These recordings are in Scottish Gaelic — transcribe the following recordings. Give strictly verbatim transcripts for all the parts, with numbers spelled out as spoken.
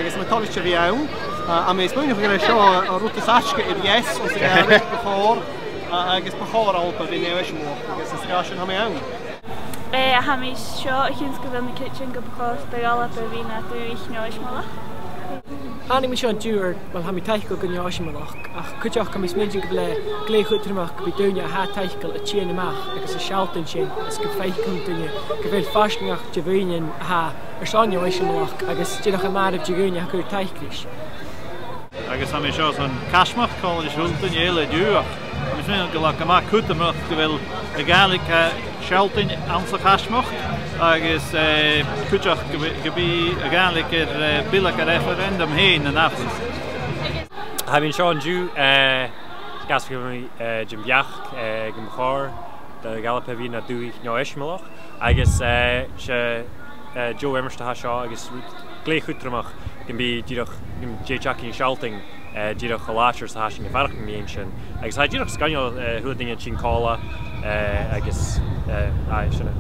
Agus tha mi toilichte a bhith ann, a, tha mi a' smaoineachadh gur e seo an rud as fhaisge a bh' air a dhèanamh anns a' Ghàidhlig bu chòir, a, agus bu chòir Alba a bhith neo-eisimeileach, agus is gu sin a tha mi ann. Eh, tha mi seo a' ciallachadh gu bheil mi a' creidsinn gum bu chòir do dh'Alba a bhith na dùthaich neo-eisimeileach. Thàinig mi seo an-diugh air, uill, tha mi taiceil gu neo-eisimeileach, ach cuideachd tha mi a' smaoineachadh gu bheil e glè chudromach gum bi daoine a tha taiceil a' tighinn a-mach agus a' sealltainn sin, is gum faic daoine gu bheil faisg aca de dhaoine a tha airson neo-eisimeileachd agus dìreach am marbh de dhaoine a tha cur taic ris. Agus tha mi seo airson Caismeachd, còmhla ris a h-uile duine eile an-diugh, ach tha mi a' smaoineachadh gu bheil e gu math cudromach gu bheil a' Ghàidhlig, eh, sealltainn anns a' Chaismeachd, agus, eh, cuideachd gum bi, gum bi a' Ghàidhlig air, eh, billeadh air referendum fhèin an ath-bhliadhna. Tha mi an seo an-diugh, eh, gus am bi mi, eh, den bheachd, eh, gum bu chòir do dh'Alba a bhith na dùthaich neo-eisimeileach, agus, eh, 's e, eh, deagh iomairt a tha seo, agus rud glè chudromach gum bi dìreach, gum bi e a' sealltainn, eh, dìreach cho làidir 's a tha sinn a' faireachdainn mu dheidhinn sin. Agus tha e dìreach sgoinneil, eh, a h-uile duine a' tighinn còmhla, eh, agus, eh, aye, sin e.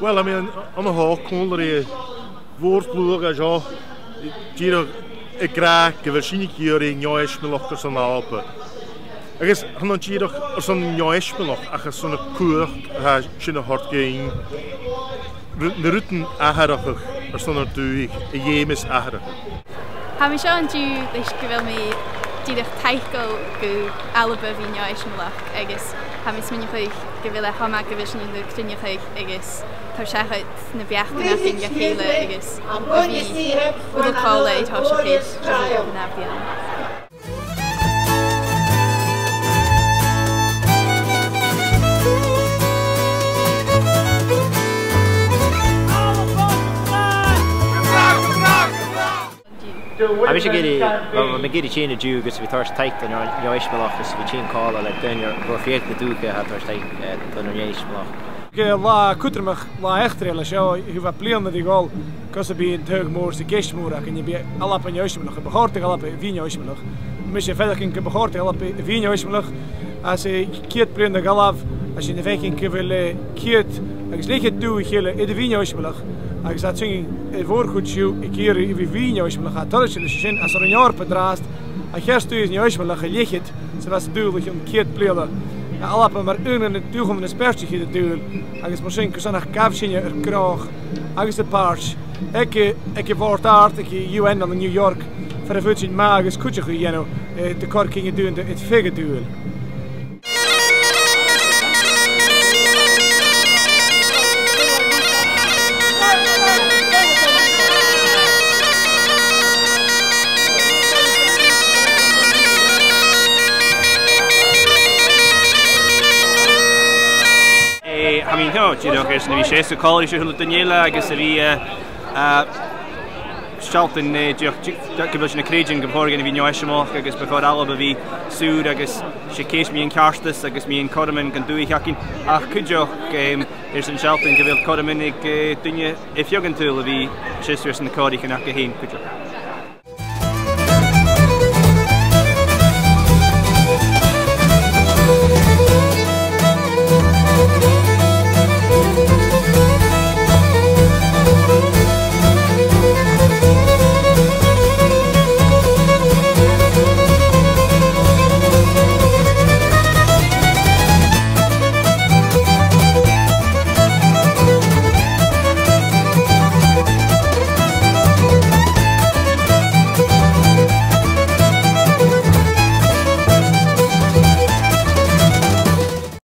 Uill, tha mi an, an seo còmhla ri mòr-shluagh a tha seo, dìreach ag ràdh gu bheil sinne ag iarraidh neo-eisimeileachd airson Alba. Agus chan ann dìreach airson neo-eisimeileachd, ach airson a' chumhachd a tha sin a thoirt dhuinn. Ru-, na rudan atharrachadh airson ar dùthaich, a dh'fheumas atharrachadh. Tha mi seo an-diugh leis gu bheil mi dìreach taiceil gu Alba a bhith neo-eisimeileach, agus tha mi a' smaoineachadh gu bheil e cho math gu bheil sinn a' cruinneachadh agus toirt seachad na beachdan againn ri chèile agus a bhith uile còmhla a' tòiseachadh an ath-bhliadhna. Tha mise ag iarraidh, bha, bha mi ag iarraidh tighinn an-diugh agus a bhith a' toirt taic do neo-, neo-eisimeileachd agus a bhith a' tighinn còmhla le daoine a bha feumach na dùthcha a tha a' toirt taic, eh, do neo-eisimeileachd. Gu latha cudromach, latha eachdraidheil a tha seo, a thaobh bliadhna ri dhol, gus am bi an taghadh mòr 's an ceist mhòr againn, am bi Alba neo-eisimeileach, am bu chòir do dh'Alba a bhith neo-eisimeileach. Tha mise a' faireachdainn gum bu chòir do dh'Alba a bhith neo-eisimeileach, anns a' cheud bliadhna a dh'fhalbh, tha sinn a' faicinn gu bheil, eh, ceud agus leth-cheud dùthaich eile air a bhith neo-eisimeileach, agus tha iad sin, a' mhòr-chuid dhiubh, ag iarraidh a bhith, bhith neo-eisimeileach. Tha tuilleadh sin, sin, anns an Roinn Eòrpa an-dràsta, tha seachd dùthaich neo-eisimeileach a leithid 's a bha san t-saoghal o chionn ceud bliadhna. Tha Alba mar aon de na dùthchannan as beairtiche air an t-saoghal, agus mar sin, carson nach gabh sinne ar gnothach agus ar pàirt aig, aig a' Bhòrd Àrd, aig a' U N ann an New York, far am faod sinn math agus cuideachadh a dhèanamh, eh, do chur cinn a dhùnadh air feadh an t-saoghail. Eh, tha mi an seo, dìreach, airson a bhith seasamh còmhla ris a h-uile duine eile agus a bhith, eh, eh, sealltainn, eh, dìreach, dì-, gu bheil sinn a' creidsinn gum bu chòir dhuinn a bhith neo-eisimeileach agus bu chòir Alba a bhith saor agus 's e ceist mu dheidhinn ceartas agus mu dheidhinn cothroman gun dùthaich againn. Ach cuideachd, em, airson sealltainn gu bheil cothroman aig, eh, daoine air feadh an t-saoghail a bhith seasamh airson na còraichean aca fhèin cuideachd.